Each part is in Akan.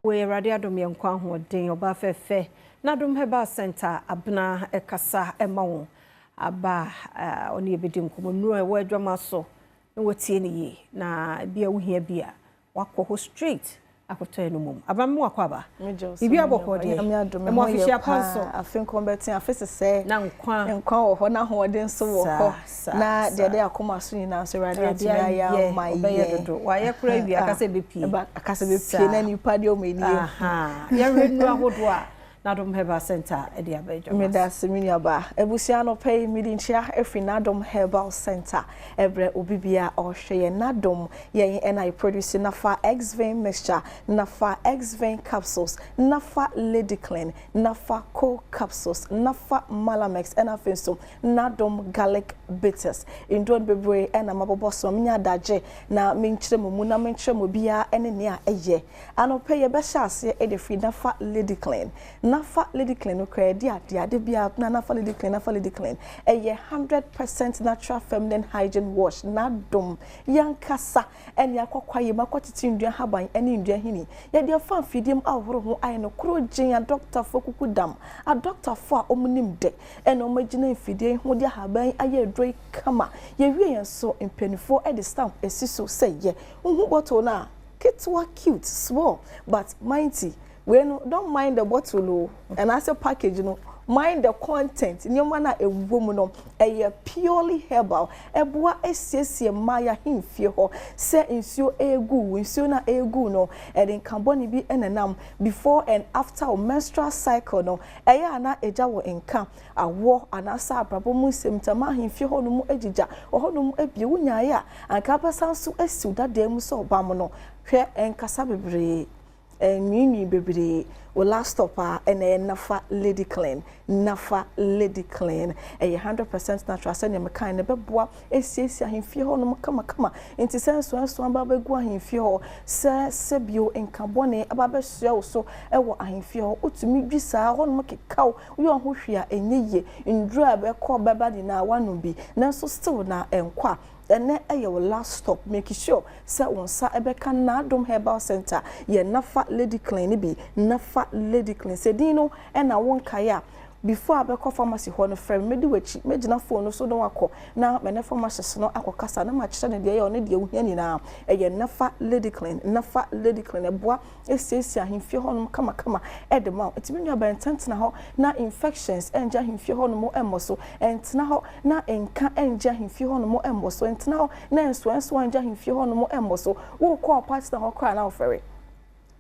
Wɔ Awurade adom, yɛn nkwa, ahoɔden, ɔbaa fɛfɛ N'adom Herbal Center Abena ɛkasa ɛma wɔn aba. Ɔne yɛbɛdi nkɔmmɔ. Nnuro a ɛwɔ adwama so na wɔtie no yie, na ebi a wohia bi a, wakɔ hɔ straight akɔtɔ ɛno mom. Aba mu akɔ aba biribi abɔkɔ deɛ ɛmo afihyia pa nso. Afe nkɔmbɛten, afe sesɛ. Na nkwa. Nkwa wɔ hɔ na ahoɔden nso wɔ hɔ, na deɛ de akoma so nyinaa nso, Awurade atumi ayɛ ama ɔbɛyɛ dodo, wayɛ kora awie, akasɛ bɛpie. Akasɛ bɛpie na nipa deɛ ɔmo ani. Yɛhwɛ nnuro ahodoɔ a N'adom Herbal Center ɛde aba adwama. Meda ase, me nuaba. Abusua no pɛ yi, mede nkyia afiri N'adom Herbal Center ɛbrɛ obi bia ɔhwɛ yɛn. N'adom yɛn ɛna yɛ produce Nafa Xvein mixture, Nafa Xvein capsules, Nafa Lady Clean, Nafa Co capsules, Nafa Malamex, ɛna afei nso N'adom garlic bitters. Nduro no bebree ɛna mabobɔ so. Menya adagye na menkyerɛ mu mu na menkyerɛ mu biara ɛne nea ɛyɛ. Anɔpɛ yɛbɛhyɛ aseɛ ɛde firi Nafa Lady Clean. Nafa Lady Clean no koraa ɛdi ade ade biara na Nafa Lady Clean. Nafa Lady Clean ɛyɛ 100% natural feminine hygiene wash. N'adom yankasa ɛne akɔkɔ ayɛ mu akɔtete ndua haban ɛne ndua hini, yɛde afa mfidie mu ahohoro ho ayɛ no koro gyen. Adɔktafoɔ kuku dam, adɔktafoɔ a wɔn nim de ɛna wɔn agyina mfidie ho de ahaban ayɛ aduro yi kama. Yɛwie yɛn so, mpanimfoɔ ɛde stamp esi so sɛ yɛ nhu bottle no a ketewa, cute, small but mighty. Wei no, don't mind the bottle o, anaasɛ package no, mind the content. Nneɛma no a ɛwɔ mu no ɛyɛ purely herbal. Ɛboa esiesie mmaa ahemfie hɔ. Sɛ nsuo egu, nsuo no a egu no, ɛde nkabɔne bi ɛnenam before and after o menstrual cycle no, ɛyɛ ana egya wɔ nka awoɔ anaasɛ abrabɔ mu nsɛm ntam ahemfie hɔ nom agyigya wɔ hɔ nom abie. Wonyaeɛ a, anka abɛsa nso asiw dadeɛ mu sɛ ɔbam no. Hwɛ, ɛnkasa bebree, nwiinwii bebree, o last stop a ɛna ɛyɛ Nafa Lady Clean. Nafa Lady Clean ɛyɛ 100% natural. Sɛnea mekan no, ɛbɛboa esiesie ahemfie hɔ nom kamakama. Nti sɛ nsoansoa aba abɛgu ahemfie hɔ, sɛ sɛbio nkabɔne aba abɛsoa wo so ɛwɔ ahemfie hɔ, wotumi dwi saa hɔnom kekaw, woyɛ ɔho hwee a ɛnyɛ yie. Nduro a ɛbɛkɔ bɛba nyinaa wanom bi, nanso still na ɛnkɔ a, ɛnɛ ɛyɛ wo last stop. Make sure sɛ wo nsa ɛbɛka N'adom Herbal Center yɛ Nafa Lady Clean no bi. Nafa Lady Clean, sɛ din no ɛna wo nkaeɛ a, before abɛkɔ pharmacy hɔ no, frɛ me, mɛdi w'akyi, mɛgyina phone no so na wakɔ na mɛne pharmacist no akɔkasa na makyerɛ no deɛ ɛyɛ ɔne deɛ wohia nyinaa. Ɛyɛ Nafa Lady Clean. Nafa Lady Clean ɛboa esiesie ahemfie hɔnom kamakama ɛde ma wo. Nti mi nua bɛn, ntɛntena hɔ na infections ɛngye ahemfie hɔnom ɛmmɔ so, ɛntena hɔ na nka ɛngye ahemfie hɔnom ɛmmɔ so, ɛntena hɔ na nsoɛnsoa ɛngye ahemfie hɔnom ɛmmɔ so. Wokɔ ɔparty hɔ koraa na wofɛre.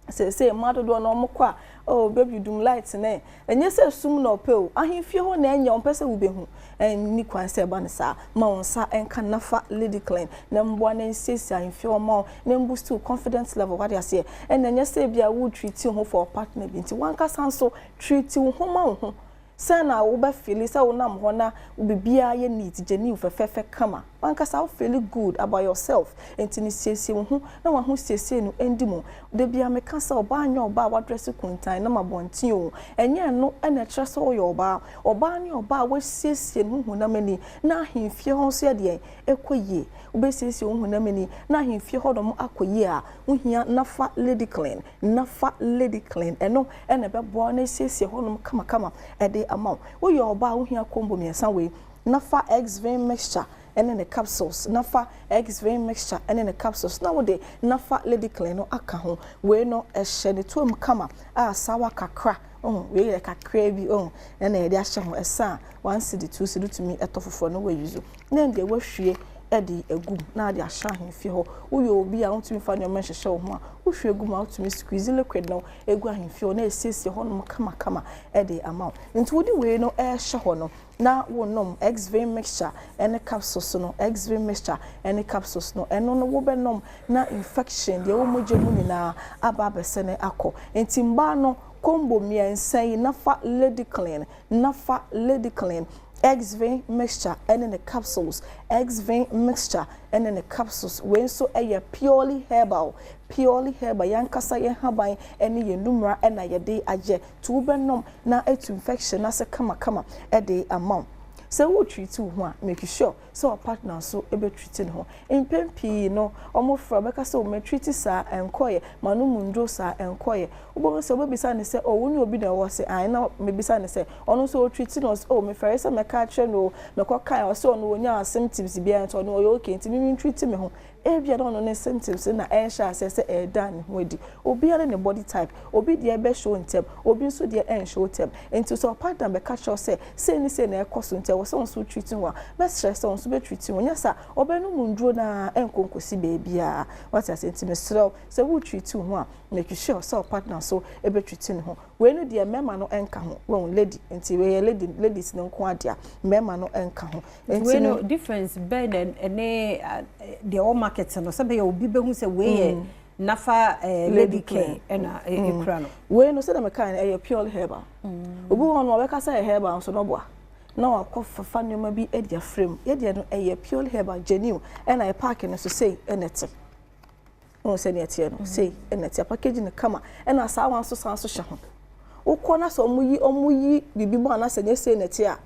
Seesei mmaa dodoɔ na wɔn kɔ a, "Oh baby, dum light." Ne ɛnyɛ sɛ sum na ɔpɛ o, ahemfie hɔ na ɛnyɛ ɔmpɛ sɛ wobɛhu. Ɛnni kwan sɛ ɛba ne saa. Ma wɔn nsa ɛnka Nafa Lady Clean na mboa na nsiesie ahemfie hɔ ma wo na mboost wo confidence level. Wade aseɛ, ɛna ɛnyɛ sɛ ebi a wo treat ho for partner bi, nti wankasa nso treat wo ho ma wo ho sɛ na wobɛfeel sɛ wonam hɔ na biribiara yɛ neat, genuine, fɛfɛɛfɛ, kama. Wankasa wo feel good about yourself. Nti ne siesie wo ho na wɔn ho siesie no ndi mu. De bia meka sɛ ɔbaa nyɛ ɔbaa a wadress kuntan na ma bɔnten o, ɛnyɛ no ɛna ɛkyerɛ sɛ ɔyɛ ɔbaa. Ɔbaa ne ɔbaa a wasiesie ne ho honam ani na ahemfie hɔ nso yɛ deɛ ɛkɔ yie. Wobɛsiesie wo honam ani na ahemfie hɔ nom akɔ yie a, wohia Nafa Lady Clean. Nafa Lady Clean, ɛno ɛna ɛbɛboa na esiesie hɔnom kamakama ɛde ama wo. Woyɛ ɔbaa a, wohia combo mmiɛnsa wei: Nafa Xvein mixture ɛne ne capsules, Nafa Xvein mixture ɛne ne capsules, na wode Nafa Lady Clean no aka ho. Wei no ɛhyɛ ne tuom kama a sawa kakra ɔho. Wei yɛ kakra bi ɔho ɛna yɛde ahyɛ ho. Ɛsa a, 1 cedi, 2 cedi tumi ɛtɔ foforɔ no wɔyi so na deɛ wahwie ɛde egu na ade ahyɛ ahemfie hɔ. Woyɛ obi a wotumi fa nneɛma nhyehyɛ wo ho a, wohwie gu mu a, wotumi squeeze liquid no egu ahemfie hɔ na esiesie hɔnom kamakama ɛde ama wo. Nti wode wei no ɛrehyɛ hɔ no na wonom Xvein mixture ɛne capsules no. Xvein mixture ɛne capsules no, ɛno no wobɛnom na infection deɛ ɛwɔ mogya mu nyinaa aba abɛsɛ ne akɔ. Nti mbaa no, combo mmiɛnsa yi: Nafa Lady Clean, Nafa Lady Clean, Xvein mixture ɛne ne capsules, Xvein mixture ɛne ne capsules. Wei nso ɛyɛ purely herbal, purely herbal. Yankasa yɛn haban ɛne yɛn numra ɛna yɛde ayɛ. To wobɛnom na etu infection ase kamakama ɛde ama wo. Sɛ wo treat wo ho a, make sure sɛ wo partner nso bɛ treat ne ho. Mpɛn pii no, wɔn frɛ wo bɛka sɛ oh mɛ treat saa ɛnkɔeɛ, manom nnuro saa ɛnkɔeɛ. Wobɛhu sɛ wobɛbisa no sɛ oh wo ne obi na ɛwɔ hɔ? Ɔse ae. Na mebisa no sɛ ɔno nso ɔtreat no? Ɔse oh mefɛre sɛ mɛka akyerɛ no o, mekɔ kae a ɔse ɔno ɔnyaa symptoms biara nti ɔno ɔyɛ okay nti me mentreat me ho. Ebia na ɔno ne symptoms no na ɛrehyɛ aseɛ sɛ ɛreda ne ho adi. Obiara ne ne body type. Obi deɛ bɛ show ntɛm, obi nso deɛ ɛnshow ntɛm. Nti sɛ wo partner bɛka kyerɛ wo sɛ sei ne sei na ɛrekɔ so nti ɛwɔ sɛ wo nso wo treat ho a, mɛsrɛ sɛ wo nso bɛ treat ho. Nyɛ saa a, ɔbɛnom nnuro no ara ɛnkɔ nkɔsi baabiara. Wate aseɛ? Nti mesrɛ wo sɛ wo treat wo ho a, make sure sɛ wo partner nso bɛ treat ne ho. Wei no deɛ mmarima no nka ho. Wahu lady nti wei yɛ lady ladies no nko ara dea. Mmarima no nka ho. Nti wei no difference bɛn na ɛne deɛ ɛwɔ market no sɛ bɛyɛ obi bɛhu sɛ wei yɛ Nafa lady care ɛna ekura no. Wei no sɛdeɛ mekae no ɛyɛ purely herbal. Obi wɔ hɔ no ɔbɛka sɛ ɛyɛ herbal nso na ɔboa na wakɔ fafa nneɛma bi de afra mu. Yɛ deɛ no ɛyɛ purely herbal genuine ɛna yɛ pack no nso sei ɛna ɛte. Wohu sɛdeɛ ɛteɛ no sei ɛna ɛteɛ package no kama ɛna saa one nso san so hyɛ ho. Wokɔ na sɛ wɔn yi wɔn yi biribi mu anaasɛ nyɛ sei na ɛteɛ a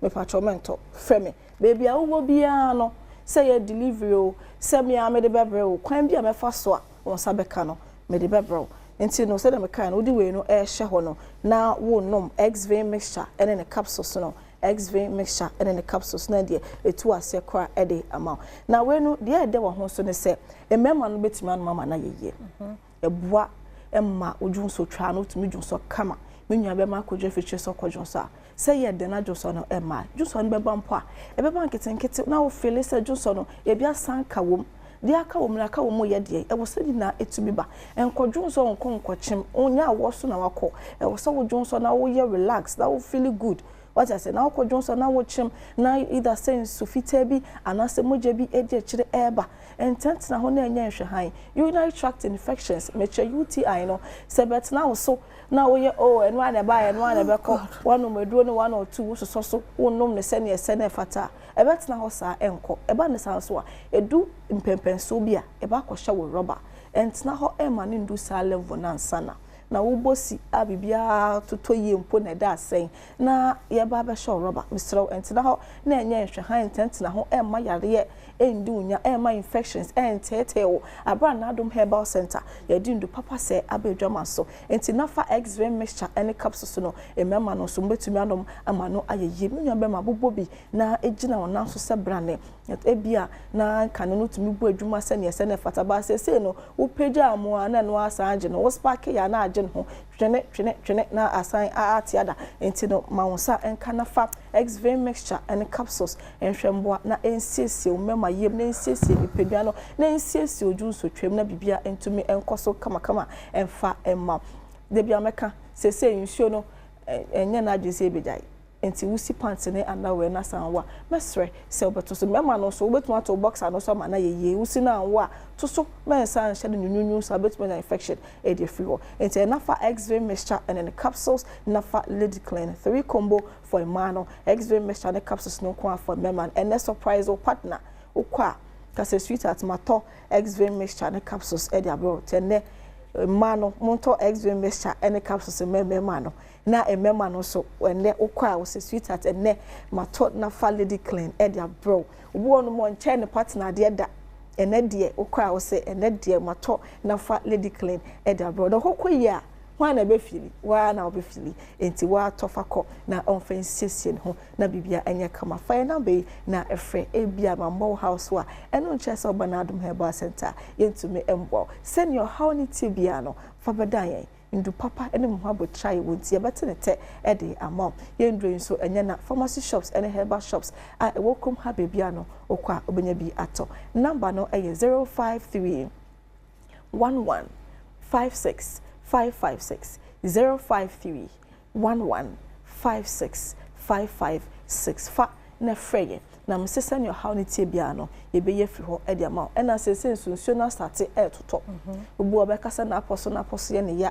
mepakyɛw mɛntɔ frɛ me. Baabi a wowɔ biara no sɛ ɛyɛ delivery o sɛ me ara mede bɛbrɛ wo kwan bi a mɛfa so a wo nsa bɛka no mede bɛbrɛ wo. Nti no sɛdeɛ mekaeɛ no wode wei no ɛrehyɛ hɔ no na wonom Xvane mixture ɛne ne capsules no Xvane mixture ɛne ne capsules no deɛ ɛtu aseɛ koraa ɛde ama wo. Na wei no deɛ ɛdɛ wɔ ho nso ne sɛ mmarima no bɛtumi anom ama no ayɛ yie. Ɛboa ma wo dwonsɔ twa no wotumi dwonsɔ kama. Me nua bɛma akɔdwa afikyire sɛ ɔkɔ dwonsɔ a sɛ yɛ dɛn na dwonsɔ no mma. Dwonsɔ no bɛba mpo a ɛbɛba nketenkete na wo feeli sɛ dwonsɔ no ebi asan ka wom. Deɛ aka wɔ mu no aka wɔ mu yɛ deɛ ɛwɔ sɛ ne nyinaa ɛtumi ba. Nkɔ dwonsɔ nkɔ nkɔkyem nyɛ awɔ so na wakɔ. Ɛwɔ sɛ wo dwonsɔ na woyɛ relax na wo feeli good. Wate aseɛ? Na wokɔ dwonsɔ na wokyem na either sɛ nsu fitaa bi anaasɛ mogya bi adi akyire ɛreba. Ɛntɛntena hɔ na ɛnyɛ nhwɛhan. Urinary tract infections, mekyerɛ UTI no, sɛ ɛbɛtena wo so na woyɛ oh ɛno ara na ɛbaeɛ, ɛno ara na ɛbɛkɔ, woanom aduro no one or two, wososɔ so, wonnom no sɛdeɛ ɛsɛ na ɛfata a, ɛbɛtena hɔ saa ɛnkɔ. Ɛba no saa nso a, ɛdu mpɛnpɛnsoɔ bi a, ɛba akɔhyɛ wo rɔba. Ɛntena hɔ ɛmma no ndu saa level no ansa na na wobɔ si a biribiara totɔ yie mpo na ɛda asɛn na yɛreba abɛhyɛ wo rɔba. Mesrɛ wo, ntena hɔ na ɛnyɛ nhwɛhan, ntenatena ho mma yareɛ nndi wo nya, ɛmma infections nteetee wo. Aberɛ a Nadom Herbal Centre yɛde ndu papa sɛɛ aba adwaman so nti na fa X-ray mixture ne capsules no, mmarima no nso mobɛtumi anom ama no ayɛ yie. Me nua bɛrima bobɔ bi na gyina wo nan so sɛ brane. Ebia na kane no tumi bɔ adwuma sɛnea ɛsɛ na ɛfata, but seesei no, wopagyaa mu ara na ɛno ara san agye ne ho, wo sparke yɛ a na agye ne ho, twene, twene, twene na asan ate ada. Enti no, ma wo nsa nka na fa Xvein mixture ne capsules nhwɛ mmoa na ɛnsiesie wo mmarima yam, na ɛnsiesie nipadua no, na ɛnsiesie wo dwonsotwam na biribiara ntumi nkɔ so kamakama mfa mma wo. Da biara mɛka, seesei nsuo no, ɛnyɛ n'adwene sɛ ɛbɛgyae. Enti wosi pants ne underwear na san wo a, mɛsrɛ sɛ wobɛto so. Mmarima no nso, wobɛtumi ato wo boxer no so ama no ayɛ yie. Wosi no anwo a, to so. Mɛnsan nhyɛ no nwunwunwunu saa, wobɛtumi anya infection de afiri hɔ. Enti ɛyɛ Nafa X-ray mixture ne ne capsules, Nafa Lady Clean 3 combo for mmaa no, X-ray mixture ne capsules no nko ara for mmarima no. Ɛnnɛ surprise wo partner, wokɔ a, ka sɛ sweetheart matɔ X-ray mixture ne capsules de abrɛ wo. Nti ɛnnɛ mmaa no, montɔ X-ray mixture ne capsules mma mmarima no. Na mmɛma no nso ɛnɛ wokɔ a wosɛ sweetheart ɛnɛ matɔ nafa lady clean ɛde abrɛ wo. Obi wɔ nom ɔnkyɛɛ ne partner adeɛ da ɛnɛ deɛ wokɔ a wosɛ ɛnɛ deɛ matɔ nafa lady clean ɛde abrɛ wo. Na ɔkɔ kɔ yie a hwan na ɛbɛ feeli? Woaa na wobɛ feeli. Enti woaa tɔ fa kɔ na ɔnfa nsiesie ne ho na biribiara ɛnyɛ kama. Fa yɛn number yi na frɛ ebia mammɔ wo haw so a ɛno nkyerɛ sɛ woba N'adom Herbal Centre a yɛntumi mmoa wo. Sɛnea ɔhaw no teɛ biara no fa bɛdan yɛn. Ndu papa ne mo ho abotrae wɔ nti yɛbɛte ne tɛ de ama wo. Yɛn nnuro yi nso ɛnyɛ na pharmacy shops ne herbal shops a ɛwɔ kurom ha baabiara no wokɔ a wobɛnya bi atɔ. Number no yɛ 053 11 56 556, 053 11 56 556. Fa na frɛ yɛn na mese sɛnea ɔhaw no teɛ biara no yɛbɛyi afiri hɔ de ama wo. Ɛna seesei nso nsuo no asate ɛretotɔ. Obi wɔ hɔ ɔbɛka sɛ n'apɔ so n'apɔ so yɛ ne ya,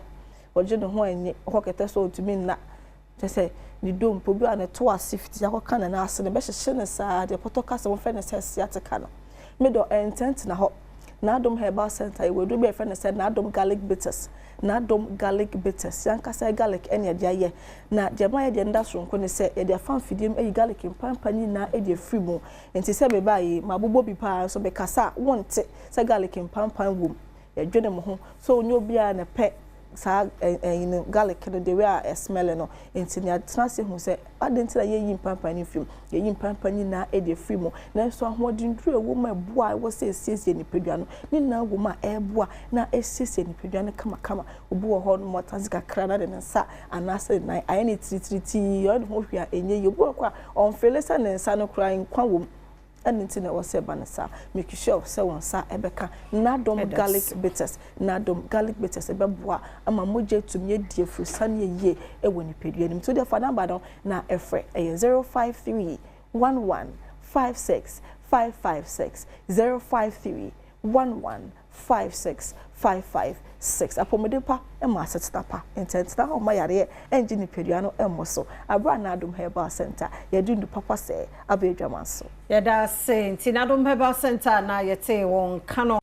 ɔgye ne ho annye, ɔkɔ kɛtɛ so ɔntumi nna. Kyerɛ sɛ ne dompe, obi wɔ hɔ a ne to ase fiti akɔka ne nan ase no ɛbɛhyehye no saa, deɛ pɔtɔ kasa wɔfrɛ no sɛ sciatica no. Me dɔ ɛntɛntena hɔ. N'adom Herbal Centre, yɛwɔ aduro bi a yɛfrɛ no sɛ N'adom Garlic Bitters. N'adom Garlic Bitters, yɛn ankasa garlic ɛna yɛde ayɛ. Na deɛ ɛma yɛ deɛ no da soronko ne sɛ, yɛde afa mfidie mu ayi garlic mpampa nyinaa de afiri mu. Nti sɛ mebaa yi, mabobɔ bi paa nso mekasa a, wonte sɛ garlic mpampan wɔ mu. Yɛdwene mo ho sɛ onye obiara na pɛ saa ɛyi no, garlic no, the way a ɛsmell no. Nti nea tena ase hu sɛ adi nti na yɛyi mpampan no firi mu. Yɛyi mpampan nyinaa de afiri mu, nanso ahoɔden duro a ɛwɔ mu a ɛboa a ɛwɔ sɛ esiesie nipadua no ne nyinaa wɔ mu a ɛreboa na esiesie nipadua no kamakama. Obi wɔ hɔ no, ɔtase kakra na de ne nsa anaasɛ ne nan ayɛ ne tiritiritii, ɔyɛ ne ho hwee a ɛnyɛ yie. Obi wɔ hɔ a ɔnfeel sɛ ne nsa no koraa nkwa wɔ mu. Ɛno nti na ɛwɔ sɛ ɛba no saa. Make sure sɛ wɔn nsa ɛbɛka Nadom Garlic Bitters. Nadom Garlic Bitters ɛbɛboa ama mogya etumi adi afurusane yie ɛwɔ nipadua no mu. So deɛ, fa number no na ɛfrɛ, ɛyɛ 0531156556, 0531156556. Apɔmuden pa ɛma asetena pa, ntɛntena hɔ ma yareɛ ɛngye nipadua no ɛmmɔ so. Abira Nadom Herbal Center, yɛde ndu papa sɛ abɛ adwama so. Yɛda ase. Nti Nadom Herbal Center na yɛte wɔn ka no.